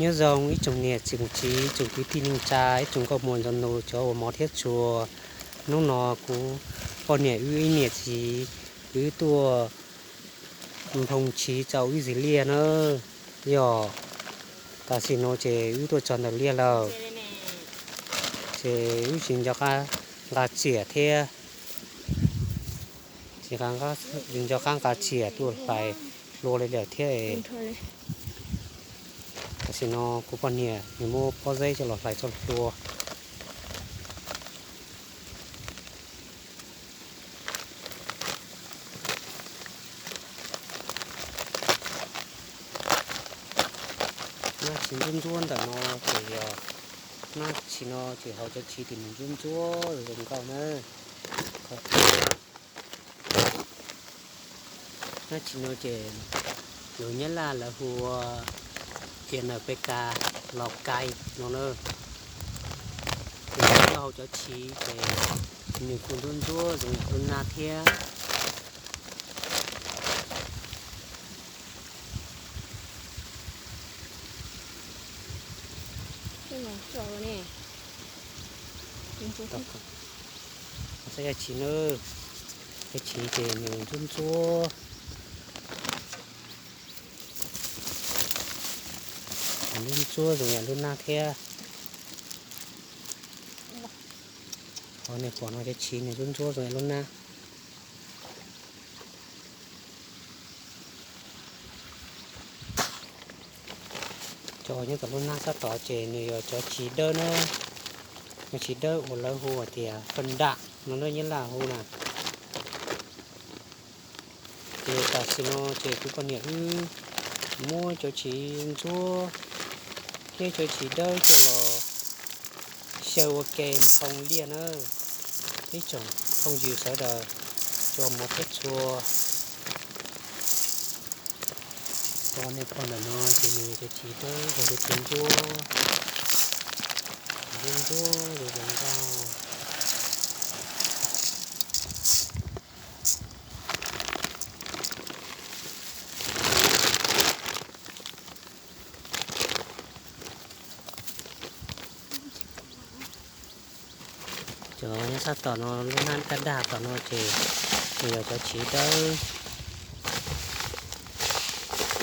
Nyob zoo ib tsoom niam txiv kwv tij neej tsa, ib tsoom nkauj muam ntxhais nus, cov uas hmov thiab tshua. Hnub no kuv poj niam wb ib niam txiv wb tuaj nphoo chiv rau wb zis liaj na. Yog tam sim no ces wb tuaj txog ntawm liaj lawm, ces wb tsis nco qab nqa tsiam thiab, tsis nco qab nqa tsiam tuaj hlais hlua li lawm thiab. Tam sim no kuv poj niam nws muab pob zeb coj los hlais txoj hlua. Hnab chiv ntsuab ntsuab ntawm no ces yog, hnab chiv no ces hauv cov chiv tim nws ntsuab ntsuab zoo nkauj na. Hnab chiv no ces lus Nyab Laj lawv hu ua Vietnamese Lào Cai no na. Ces nyob hauv cov chiv ces nws kuj ntsuab ntsuab zoo yam lub hnab thiab. Saib cov chiv na, cov chiv ces nws ntsuab ntsuab, ntsuab ntsuab zoo yam lub hnab thiab. Qhov nej pom no cov chiv nws ntsuab ntsuab zoo yam lub hnab. Cov nyob tom lub hnab sab tod ces nws yog cov chiv dawb na, cov chiv dawb uas lawv hu hais tias phaj dam no na, Nyab Laj hu na. Ces tam sim no ces kuv poj niam wb muab cov chiv ntsuab thiab cov chiv dawb coj los xyaw ua ke nphoo liaj na. Ib tsoom phooj ywg sawv daws, cov hmov thiab tshua, cov nej pom ntawm no ces nws cov chiv dawb, cov chiv ntsuab, ntsuab ntsuab zoo zoo nkauj. Cov nyob sab tom no, lub hnab daj daj tom no ces nws yog cov chiv dawb,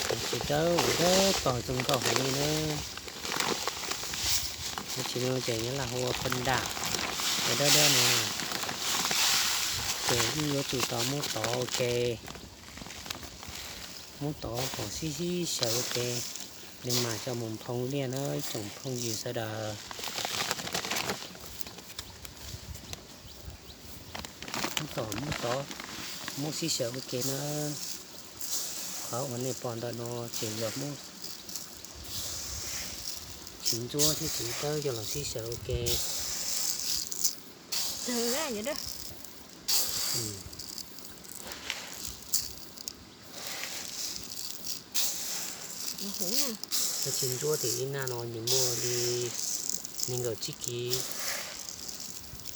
cov chiv dawb uas dawb paug zoo nkauj heev li na. Cov chiv no ces Nyab Laj hu ua phaj dam, cov dawb dawb no. Ces wb yuav tsum tau muab tov ua ke, muab tov kom sib sib xyaw ua ke, nws mam coj mus nphoo liaj na ib tsoom phooj ywg sawv daws. Muab tov, muab tov, muab sib xyaw ua ke na. Qhov uas nej pom ntawm no ces yog muab chiv ntsuab thiab chiv dawb coj los sib xyaw ua ke. Cov chiv ntsuab tim ib naj no nws muaj li nees nkaum tsib kiv,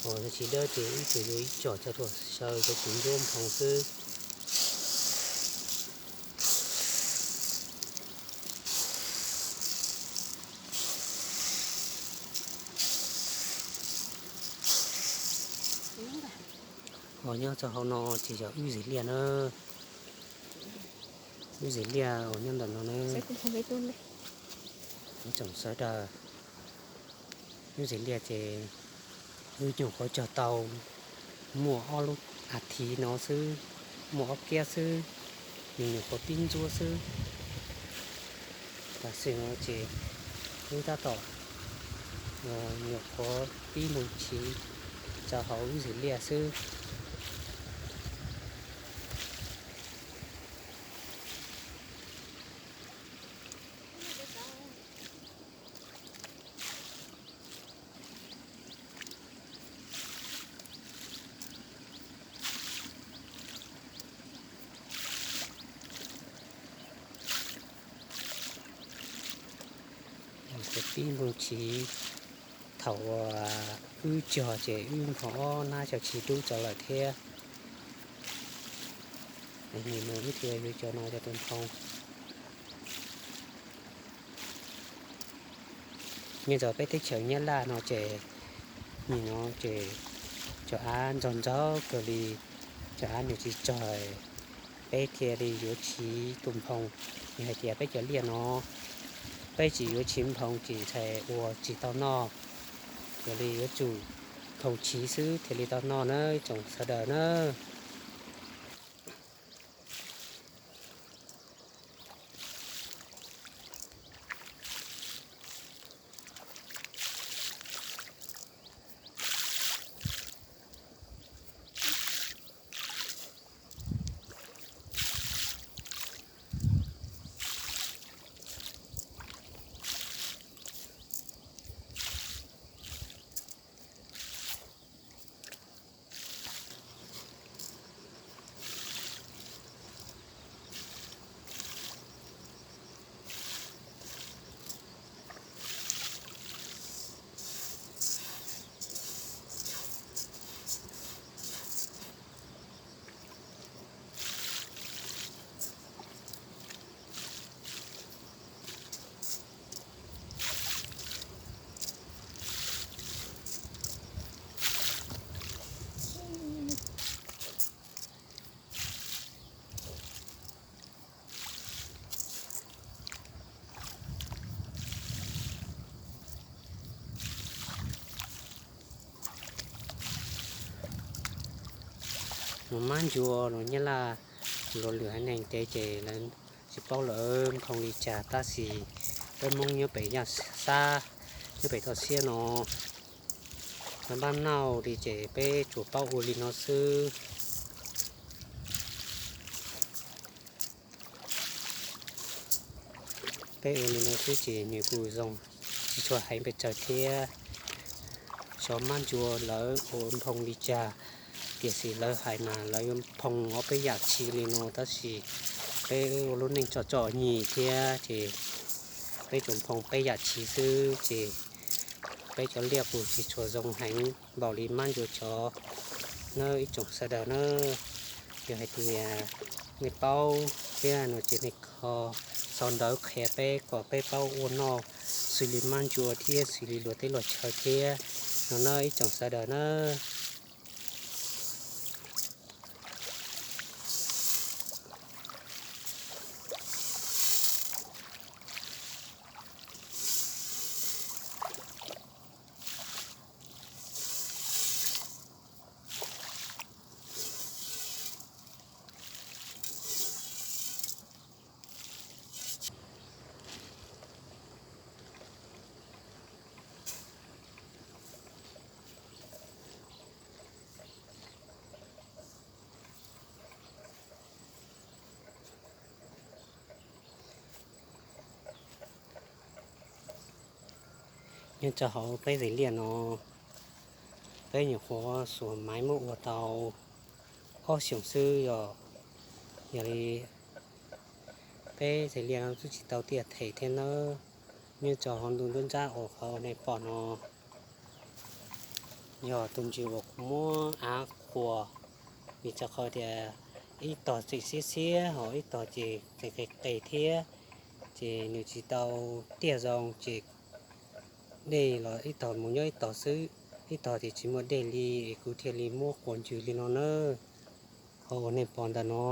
ho cov chiv dawb ces wb tsuas yuav ib tsom coj tuaj xyaw cov chiv ntsuab nphoo xwb. Ho nyob rau hauv no ces yog wb zis liaj na. Wb zis liaj uas nyob ntawm no na. Ib tsoom sawv daws, wb zis liaj ces wb nyuam qhuav cog tau muaj ob lub as thiv no xwb, muaj ob kiab xwb, nws nyuam qhuav pib ntsuab xwb. Tam sim no ces wb tab tom nyuam qhuav pib nphoo chiv rau hauv wb zis liaj xwb. Pib nphoo chiv, thaum uas wb cog ces wb nphoo ob hnab cov chiv dub tso lawm thiab. Nim no wb thiaj yuav cov no coj tuaj nphoo. Nyob rau peb teb chaws Nyab Laj no ces nim no ces cov av ntxhov ntxhov kawg li, cov av nws tsis tsog, peb thiaj li yuav chiv tus nphoo. Yog hais tias peb cov liaj no peb tsis yuav chiv nphoo ces ntshai ua tsis tau noj. Yog li yuav tsum nphoo chiv xwb thiaj li tau noj na ib tsoom sawv daws na. Los mab ncua los Nyab Laj, los lwm haiv neeg ces ces lawv tsis paub lawv nphoo li cas tab sis peb Hmoob nyob pem yaj xab, nyob pem toj siab no, lawv npaj nauj li ces peb tsuas paub ua li no xwb. Peb ua li no xwb ces nws kuj zoo tsis tshua heev pes tsawg thiab. Xyov mab ncua lawv ua nphoo li cas, tiam sis lawv hais mas lawv yuav nphoo ob peb yam chiv li no tab sis peb ua lub neej tsom tsom nyem thiab ces peb tsuas nphoo peb yam chiv xwb ces peb cov liaj kuj tsis tshua zoo heev npaum li mab ncua cov na ib tsoom sawv daws na. Yog hais tias nej paub thiab no ces nej kho sau ntawv qhia peb kom peb paub ua noj xws li mab ncua thiab xws li luag teb luag chaw thiab no na ib tsoom sawv daws na. Nyob rau hauv peb txhais liaj no, peb nyuam qhuav xuas maiv muab ua tau ob xyoos xwb yog, yog li peb txhais liaj no twb tsis tau tiaj them thiab nawb. Nyob rau hauv ntu nruab nrab uas qhov nej pom no yog tus ntsis uas kuv muab av qhuas, vim rau qhov tias ib tog tseem xiab xiab ho ib tog ces tseem qis qis thiab, ces nws tsis tau tiaj zoo ces dej los ib tog mus nyob ib tog xwb, ib tog ces tsis muaj dej li es kuv thiaj li muab quas ntsws li no na, qhov uas nej pom ntawm no.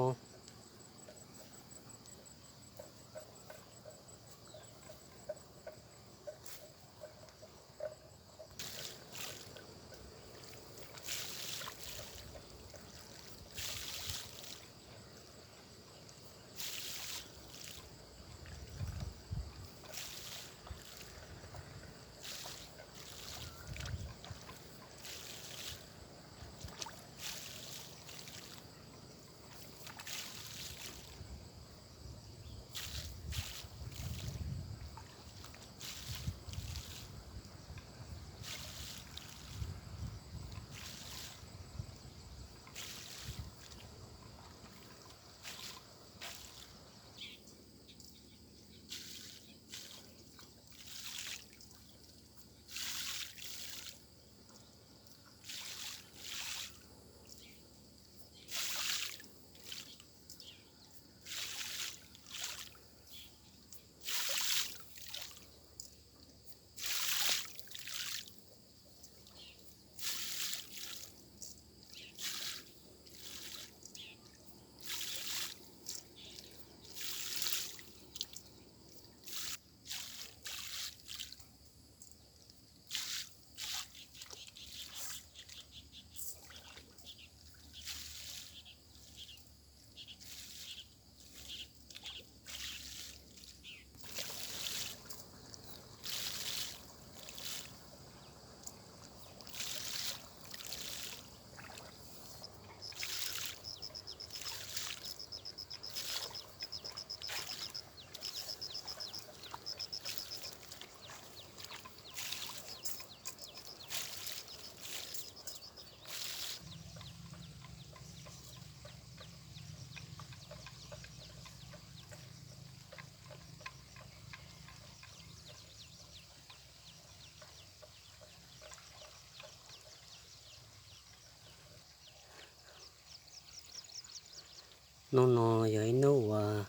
Hnub no yog ib hnub uas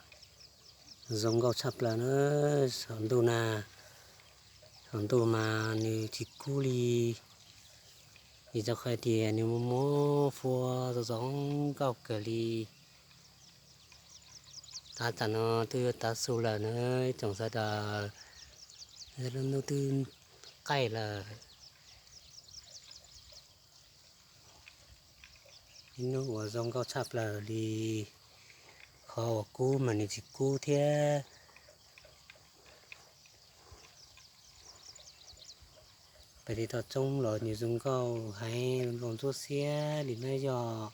zoo nkauj tshaj plaws na, saum ntuj na, saum ntuj mas nws tsis kub li, vim rau qhov tias nws muaj muaj fua zoo zoo nkauj kawg li. Tav tam no twb yuav tav su lawm na, ib tsoom sawv daws, lub hnub twb qaij lawm. Ib hnub uas zoo nkauj tshaj plaws li, qhov uas kub mas nws tsis kub thiab. Pem tim toj roob los nws zoo nkauj heev, zoo ntsuab xiab li na yog.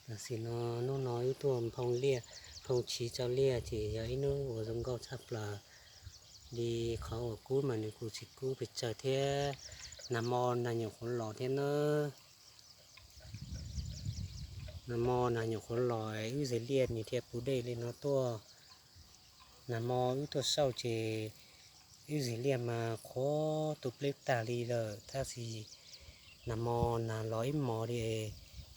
Tam sim no hnub no wb tuaj nphoo liaj, nphoo chiv tsau liaj ces yog ib hnub uas zoo nkauj tshaj plaws li, qhov uas kub mas nws kuj tsis kub pes tsawg thiab. Nag hmo nag nyuam qhuav los thiab na. Nag hmo nag nyuam qhuav los wb zes liaj nws thiaj puv dej li no tuaj. Nag hmo wb tuaj xauj ces wb zes liaj mas qhuav tu pleb tag li lawm, tab sis nag hmo nag los ib hmos li,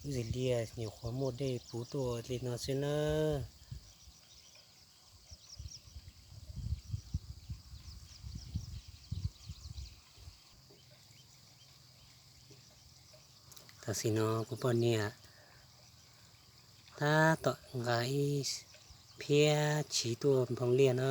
wb zes liaj nyuam qhuav muaj dej puv tuaj li no xwb na. Tam sim no kuv poj niam tab tom nqa ib phiab chiv tuaj nphoo liaj na.